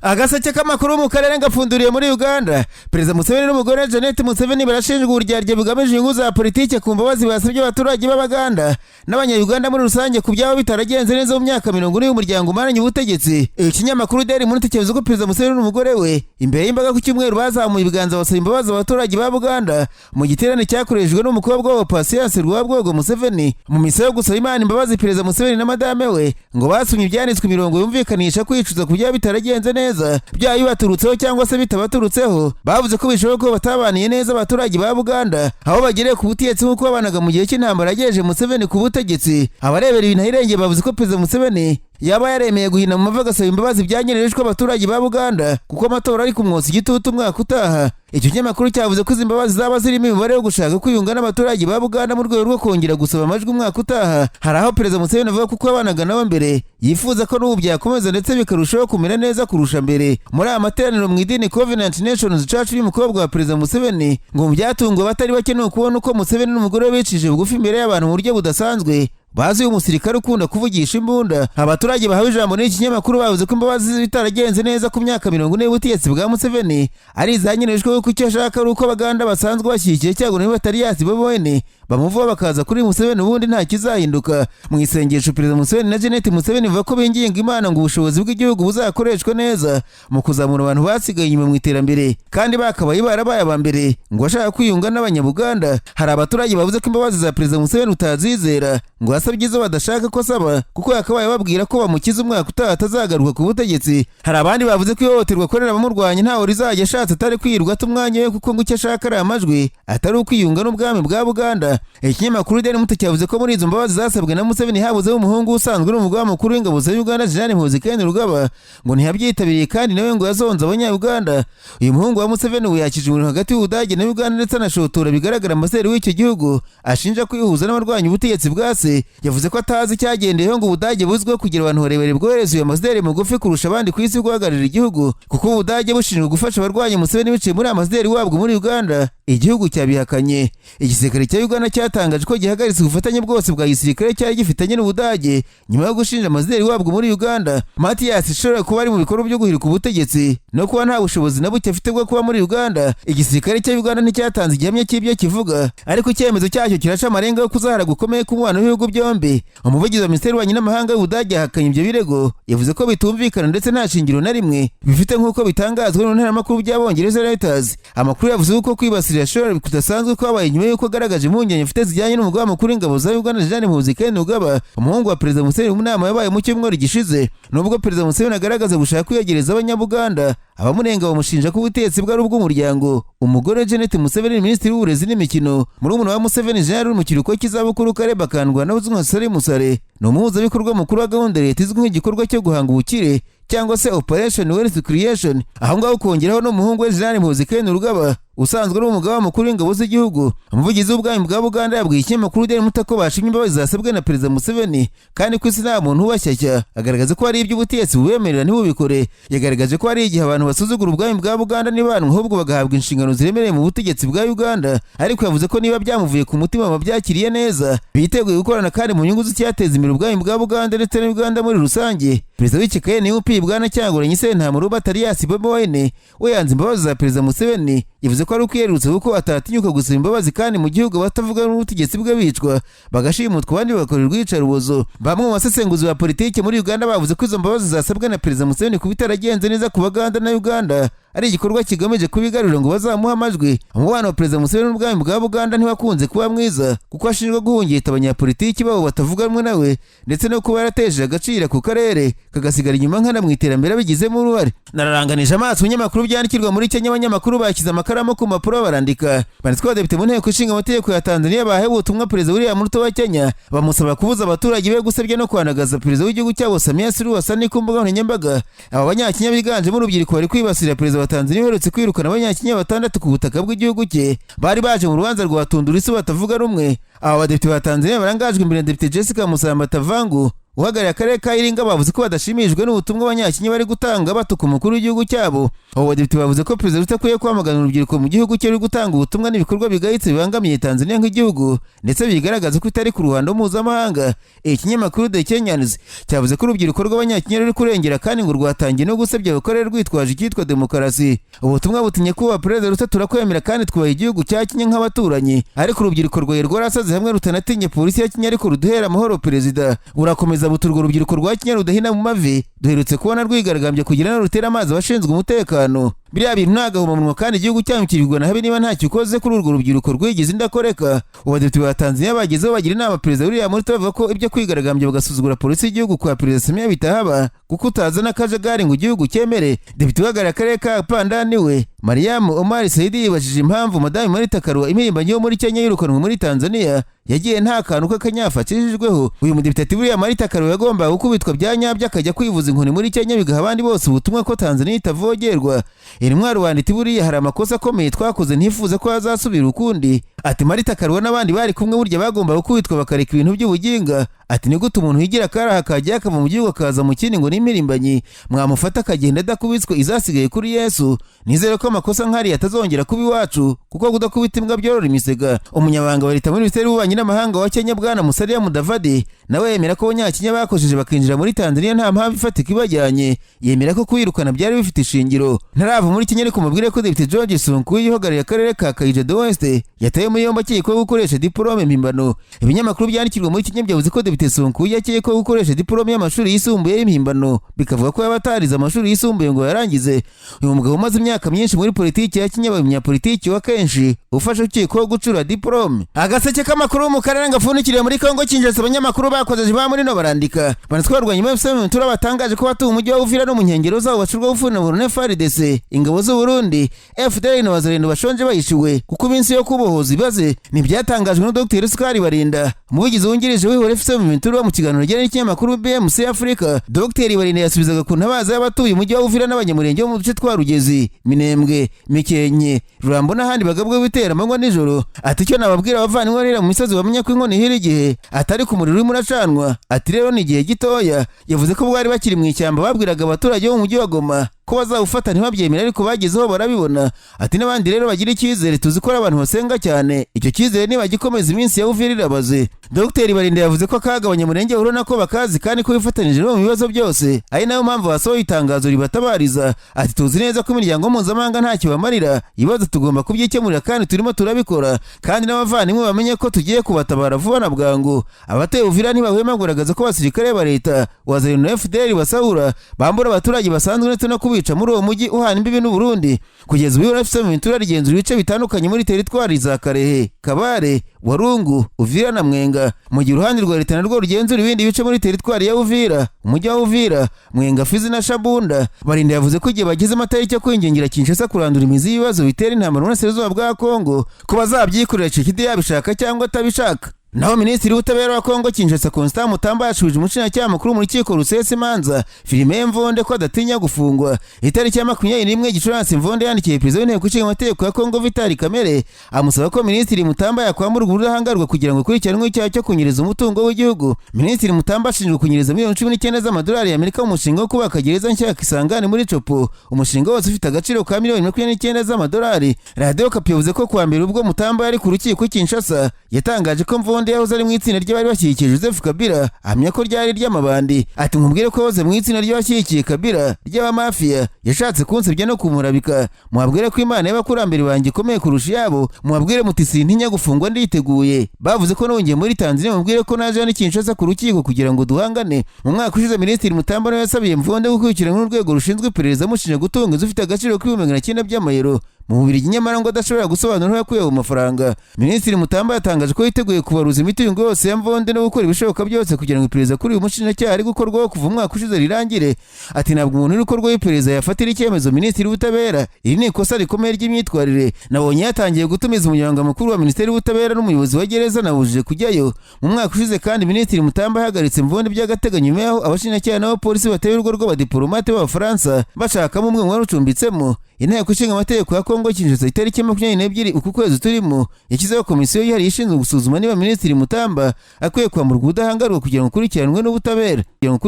Agaseke k'amakuru mu karere gapfunduriye muri Uganda. Perezida Museveni n'umugore Janet Museveni barashinjwa uburyarya bugamije inyungu za politike ku mbabazi basabye abaturage b'Abaganda n'Abanyayuganda muri rusange ku byaba bitaragenze neza mu myaka 40 y'umuryango umaranye ubutegetsi. Ikinyamakuru Daily Monitor cyavuze ko Perezida Museveni n'umugore we imbere y'imbaga ku cyumweru bazamuye ibiganza basaba imbabazi abaturage ba Buganda mu giterane cyakoreshejwe n'umukobwa wabo Patience Rwabwogo Museveni. Mu misa yo gusaba Imana imbabazi, Perezida Museveni na madame we ngo basomye ibyanditswe, imirongo yumvikanisha kwicuza ku byaba bitaragenze neza, byaba bibaturutseho cyangwa se bitabaturutseho. Bavuze ko bishoboka ko batabaniye neza abaturage ba Buganda aho bagereye ku butegetsi, nk'uko babanaga mu gihe cy'intambara yagejeje Museveni ku butegetsi. Abarebera ibintu ahirengeye bavuze ko Perezida Museveni yaba yaremeye guhina mu mavi agasaba imbabazi byanyerejwe abaturage ba Buganda, kuko amatora ari kumwotsa igitutu umwaka utaha. Icyo kinyamakuru cyavuze ko izi mbabazi zaba zirimo imibare yo gushaka kwiyunga n'abaturage ba Buganda mu rwego rwo kongera gusaba amajwi umwaka utaha. Hari aho Perezida Museveni avuga ko uko yabanaga nabo mbere yifuza ko n'ubu byakomeza, ndetse bikarushaho kumera neza kurusha mbere. Muri aya materaniro mu idini Covenant Nations Church y'umukobwa wa Perezida Museveni, ngo mu byatunguwe abatari bake ni ukubona uko Museveni n'umugore we bicishije bugufi imbere y'abantu mu buryo budasanzwe bazi uyu musirikare ukunda kuvugisha imbunda. Abaturage bahawe ijambo n'iki kinyamakuru bavuze ko imbabazi zitaragenze neza ku myaka 40 y'ubutegetsi bwa Museveni ari izanyerejwe, kuko icyo ashaka ari uko Abaganda basanzwe bashyigikiye cyangwa niba batari yasi bo bene bamuvaho bakaza kuri Museveni, ubundi nta kizahinduka. Mu isengesho, Perezida Museveni na Janet Museveni bavuga ko binginga Imana ngo ubushobozi bw'igihugu buzakoreshwe neza mu kuzamura abantu basigaye inyuma mu iterambere kandi bakabaye barabaye aba mbere, ngo ashaka kwiyunga n'Abanyabuganda. Hari abaturage bavuze ko imbabazi za Perezida Museveni utazizera, ngo yasabye izo badashaka ko asaba, kuko yakabaye babwira ko bamukiza umwaka utaha atazagaruka ku butegetsi. Hari abandi bavuze ko ihohoterwa akorera abamurwanya ntawe rizajya ashatse atari kwirwa ata umwanya we, kuko ngo icyo ashaka ari amajwi, atari ukwiyunga n'ubwami bwa Buganda. Ikinyamakuru Daily Monitor cyavuze ko muri izo mbabazi zasabwe na Museveni habuzeho umuhungu usanzwe uri umugaba mukuru w'ingabo za Uganda, Jenerali Muhoozi Kainerugaba. Ngo ntiyabyitabiriye kandi nawe ngo yazonze Abanyayuganda. Uyu muhungu wa Museveni ubu yakije umuriro hagati y'Ubudage na Uganda, ndetse anashotora bigaragara ambasaderi w'icyo gihugu ashinja kwihuza n'abarwanya ubutegetsi bwa se. Yavuze ko atazi icyagendeyeho ngo Ubudage buzwiho kugira abantu barebare bwohereza uyu ambasaderi mugufi kurusha abandi ku isi guhagararira igihugu, kuko Ubudage bushinzwe gufasha abarwanya Museveni biciye muri ambasaderi wabwo muri Uganda. Igihugu cyabihakanye. Igisirikare cya Uganda cyatangaje ko gihagaritse ubufatanye bwose bwa gisirikare cyari gifitanye n'Ubudage nyuma yo gushinja ambasaderi wabwo muri Uganda, Mathias Scheurer, kuba ari mu bikorwa byo guhirika ubutegetsi no kuba nta bushobozi na buke afite bwo kuba muri Uganda. Igisirikare cya Uganda nticyatanze igihamya cy'ibyo kivuga, ariko icyemezo cyacyo kiraca amarenga yo kuzahara gukomeye k'umubano w'ibihugu byombi. Umuvugizi wa Minisiteri y'Ububanyi n'Amahanga y'Ubudage yahakanye ibyo birego, yavuze ko bitumvikana ndetse nta shingiro na rimwe bifite, nk'uko bitangazwa n'intaramakuru by'Abongereza Reuters. Amakuru yavuze ko kwibasira Scheurer kudasanzwe kwabaye nyuma y'uko agaragaje impungenge afite zijyanye n'umugaba mukuru w'ingabo za Uganda, Jenerali Muhoozi Kainerugaba, umuhungu wa Perezida Museveni, mu nama yabaye mu cyumweru gishize. Nubwo Perezida Museveni agaragaza gushaka kwiyegereza Abanyabuganda, abamunenga bamushinja ko ubutegetsi bwe ari ubw'umuryango. Umugore Janet Museveni ni minisitiri w'uburezi n'imikino. Murumuna wa Museveni, Jenerali uri mu kiruhuko cy'izabukuru Caleb Akandwanaho uzwi nka Salim Saleh, ni umuhuzabikorwa mukuru wa gahunda leta izwi nk'igikorwa cyo guhanga ubukire cyangwa se Operation Wealth Creation. Aho ngaho ukongeraho n'umuhungu we Jenerali Muhoozi Kainerugaba usanzwe ari umugaba mukuru w'ingabo z'igihugu. Umuvugizi w'ubwami bwa Buganda yabwiye ikinyamakuru Daily Monitor ko bashimye imbabazi zasabwe na Perezida Museveni kandi ko isi nta muntu ubashyashya. Agaragaza ko hari iby'ubutegetsi bubemerera ntibubikore. Yagaragaje ko hari igihe abantu basuzugura ubwami bwa Buganda ntibanwe, ahubwo bagahabwa inshingano ziremereye mu butegetsi bwa Uganda. Ariko yavuze ko niba byamuvuye ku mutima babyakiriye neza, biteguye gukorana kandi mu nyungu z'icyateza imbere ubwami bwa Buganda ndetse na Uganda muri rusange. Perezida w'ishyaka NUP, Bwana Kyagulanyi Ssentamu Robert alias Bobi Wine, we yanze imbabazi za Perezida Museveni. Yavuze ko ari ukwiyerurutsa, kuko atatinyuka gusaba imbabazi kandi mu gihugu abatavuga n'ubutegetsi bwe bicwa, bagashimutwa, abandi bagakorerwa iyicarubozo. Bamwe mu basesenguzi ba politiki muri Uganda bavuze ko izo mbabazi zasabwe na Perezida Museveni kuba itaragenze neza ku Baganda na Uganda ari igikorwa kigamije kubigarurira ngo bazamuhe amajwi. Umubano wa Perezida Museveni n'ubwami bwa Buganda ntiwakunze kuba mwiza, kuko ashinjwa guhungeta abanyapolitiki babo batavuga rumwe nawe, ndetse no kuba yarateje agaciro ku karere kagasigara inyuma nkana mu iterambere abigizemo uruhare. Nararanganije amaso ibinyamakuru byandikirwa muri Kenya. Abanyamakuru bashyize amakaramu ku mpapuro barandika, banditswe abadepite mu nteko ishinga amategeko ya Tanzania bahaye ubutumwa Perezida William Ruto wa Kenya, bamusaba kubuza abaturage be gusebya no kwandagaza perezida w'igihugu cyabo Samia Suluhu Hassan ku mbuga nkoranyambaga. Aba Banyakenya biganjemo urubyiruko bari kwibasira perezida wa Tanzania uherutse kwirukana Abanyakenya batandatu ku butaka bw'igihugu cye bari baje mu rubanza rwa Tundu Lissu batavuga rumwe. Aba badepite ba Tanzania barangajwe imbere na Depite Jessica Musamba Tavangu. uhagarariye akarere ka Iringa bavuze ko badashimishijwe n'ubutumwa abanyakenya bari gutanga batuka umukuru w'igihugu cyabo. Abo badepite bavuze ko Perezida Ruto akwiye kwamagana urubyiruko mu gihugu cye ruri gutanga ubutumwa n'ibikorwa bigayitse bibangamiye Tanzania nk'igihugu, ndetse bigaragaza ko itari ku ruhando mpuzamahanga. Ikinyamakuru The Kenyans cyavuze ko urubyiruko rw'abanyakenya ruri kurengera kandi ngo rwatangiye no gusebya abakorera rwitwaje icyitwa demokarasi. Ubutumwa butinye kuba Perezida Ruto turakwemera kandi twubaha igihugu cya Kenya nk'abaturanyi, ariko urubyiruko rwawe rwarasaze hamwe rutanatinye polisi ya Kenya, ariko ruduhera amahoro perezida. Burakomeza buti urwo rubyiruko rwa Kenya rudahina mu mavi duherutse kubona rwigaragambya kugira ngo rutere amazi abashinzwe umutekano. Biriya bintu ni agahomamunwa kandi igihugu cyanyu kirigwa na habe niba ntacyo ukoze kuri urwo rubyiruko rwigize indakoreka. Abadepite ba Tanzania bagezeho bagira inama Perezida William Ruto, bavuga ko ibyo kwigaragambya bagasuzugura polisi y'igihugu kwa Perezida Samia bitahaba, kuko utazana akajagari ngo igihugu cyemere. Depite uhagarariye akarere ka Pandani we Mariam Omar Saidi yibajije impamvu Madame Marita Karua, impirimbanyi yo muri Kenya yirukanwe muri Tanzania, yagiye nta kantu k'akanyafu akijijweho. Uyu mudepite ati buriya Marita Karua yagombaga gukubitwa bya nyabyo akajya kwivuza inkoni muri Kenya, bigaha abandi bose ubutumwa ko Tanzania itavogerwa. Intumwa rubanda iti buriya hari amakosa akomeye twakoze ntifuza ko yazasubira ukundi. Ati Marita Karua n'abandi bari kumwe burya bagombaga gukubitwa bakareka ibintu by'ubuginga. Ati ni gute umuntu yigira akaraha akajya akava mu gihugu akaza mu kindi ngo n'impirimbanyi mwamufata akagenda adakubitswe izasigaye kuri Yesu? Nizere ko amakosa nk'ariya atazongera kuba iwacu, kuko kudakubita imbwa byorora imisega. Umunyamabanga wa leta muri Minisiteri y'Ububanyi n'Amahanga wa Kenya, Bwana Musalia Mudavadi, nawe yemera ko abanyakenya bakojeje bakinjira muri Tanzania nta mpamvu ifatika ibajyanye, yemera ko kubirukana byari bifite ishingiro. Ntarava muri Kenya ariko mubwire ko Depite George Sunkuyi uhagarariye akarere ka Kajiado West yatawe muri yombi akekwaho gukoresha diporome mpimbano. Ibinyamakuru byandikirwa muri Kenya byavuze ko Depite Sunkuyi akekwaho gukoresha diporome y'amashuri yisumbuye y'impimbano, bikavuga ko yaba atarize amashuri yisumbuye ngo yarangize. Uyu mugabo umaze imyaka myinshi muri politiki ya Kenya, abaye umunyapolitiki wa kenshi ufashe ukekwaho gucura diporome. Agaseke k'amakuru mu karere gapfundikiriye muri Kongo Kinshasa, abanyamakuru bakoze ba muri no barandika banatwarwa nyuma y'FCM Ventura batangaje ko batuye umujyi wa Uvira no mu nkengero zawo bacurwa gufuna Burundu FARDC, ingabo z'u Burundi, FDL na Wazalendo bashonje bayishiwe, kuko iminsi yo kubohoza ibaze. Ntibyatangajwe na Dr Sukari Barinda, umuvugizi wungirije w'ihuriro FCM Ventura, mu kiganiro yagiranye n'ikinyamakuru BMC Africa. Dr Barinda yasubizaga ku ntabaza y'abatuye umujyi wa Uvira n'abanyamurenge bo mu duce twa Rugezi, Minembwe, Mikenke, Rurambo n'ahandi bagabwa ibitero amanywa nijoro. Ati icyo nababwira abavandimwe barira mu misozi bamenya ko inkono ihira igihe, atari ku muriro urimo uracanwa. Ati rero ni igihe gitoya. Yavuze ko bwari bakiri mu ishyamba babwiraga abaturage bo mu mujyi wa Goma ko bazawufata ntibabyemera, ariko bagezeho barabibona. Ati n'abandi rero bagira icyizere, tuzi ko ari abantu basenga cyane, icyo cyizere nibagikomeza iminsi ya Uvira irabaze. Dr Barinda yavuze ko akaga abanyamurenge bahura nako bakazi kandi ko bifatanyije no mu bibazo byose, ari nayo mpamvu basohoye itangazo ribatabariza. Ati tuzi neza ko imiryango mpuzamahanga ntacyo bamarira, ibibazo tugomba kubyikemurira kandi turimo turabikora, kandi n'abavandimwe bamenye ko tugiye kubatabara vuba na bwangu. Abatuye Uvira ntibahwema kugaragaza ko abasirikare ba leta, Wazalendo na FDL basahura, bambura abaturage basanzwe ndetse no kubica muri uwo mujyi uhana imbibi n'u Burundi. Kugeza ubu FC Ventura rigenzura ibice bitandukanye muri teritwari za Karehe, Kabare, Warungu, Uvira na Mwenga, mu gihe uruhande rwa leta narwo rugenzura ibindi bice muri teritwari ya Uvira, umujyi wa Uvira, Mwenga, Fizi na Shabunda. Barinda yavuze ko igihe bageze amatariki yo kwingingira Kinshasa kurandura imizi y'ibibazo bitera intambara mu burasirazuba bwa Kongo, ko bazabyikorera Tshisekedi yabishaka cyangwa atabishaka. Naho Minisitiri w'Ubutabera wa Kongo Kinshasa, Constant Mutamba, yashubije umushinjacyaha mukuru mu rukiko rusesa imanza, Firmin Mvonde, ko adatinya gufungwa. Itariki ya 21 Gicurasi, Mvonde yandikiye Perezida w'Inteko Ishinga Amategeko ya Kongo, Vital Kamerhe, amusaba ko Minisitiri Mutamba yakwamburwa ubudahangarwa kugira ngo akurikiranwe icyaha cyo kunyereza umutungo w'igihugu. Minisitiri Mutamba ashinjwa kunyereza miliyoni 19 z'amadolari y'Amerika mu mushinga wo kubaka gereza nshya ya Kisangani muri Tshopo, umushinga wose ufite agaciro ka miliyoni 29 z'amadolari. Radiyo Okapi yavuze ko kuwa mbere ubwo Mutamba yari ku rukiko i Kinshasa, yatangaje ko Mvonde yahoze ari mu itsinda ry'abari bashyigikiye Joseph Kabila, ahamya ko ryari ry'amabandi. Ati nkubwire ko yahoze mu itsinda ry'abashyigikiye Kabila ry'abamafiya, yashatse kunsebya no kumurabika. Muhabwire ko Imana y'abakurambere banjye ikomeye kurusha iyabo, muhabwire muti sintinya gufungwa, nditeguye. Bavuze ko nongeye muri Tanzania, mubwire ko naje hano i Kinshasa ku rukiko kugira ngo duhangane. Mu mwaka ushize, Minisitiri Mutamba nawe yasabiye Mvonde gukurikiranwa n'urwego rushinzwe iperereza, amushinja gutunga inzu ifite agaciro k'900,000 by'amayero mu Bubiligi, nyamara ngo adashobora gusobanura aho yakuye ayo mafaranga. Minisitiri Mutamba yatangaje ko yiteguye kubaruza imitungo yose ya Mvonde no gukora ibishoboka byose kugira ngo iperereza kuri uyu mushinjacyaha ari gukorwaho kuva umwaka ushize rirangire. Ati ntabwo umuntu uri gukorwaho iperereza yafatira icyemezo Minisitiri w'Ubutabera, iri ni ikosa rikomeye ry'imyitwarire. Nabonye yatangiye gutumiza umunyamabanga mukuru wa Minisiteri y'Ubutabera n'umuyobozi wa gereza, nabujije kujyayo. Mu mwaka ushize kandi, Minisitiri Mutamba yahagaritse Mvonde by'agateganyo nyuma y'aho abashinjacyaha n'abapolisi bateye urugo rw'abadiplomate b'Abafaransa bashakamo umwe mu warucumbitsemo. Inteko Ishinga Amategeko ya Kongo Kinshasa, itariki 22 uku kwezi turimo, yashyizeho komisiyo yihariye ishinzwe gusuzuma niba Minisitiri Mutamba akwiye kwamburwa ubudahangarwa kugira ngo akurikiranwe n'ubutabera, kugira ngo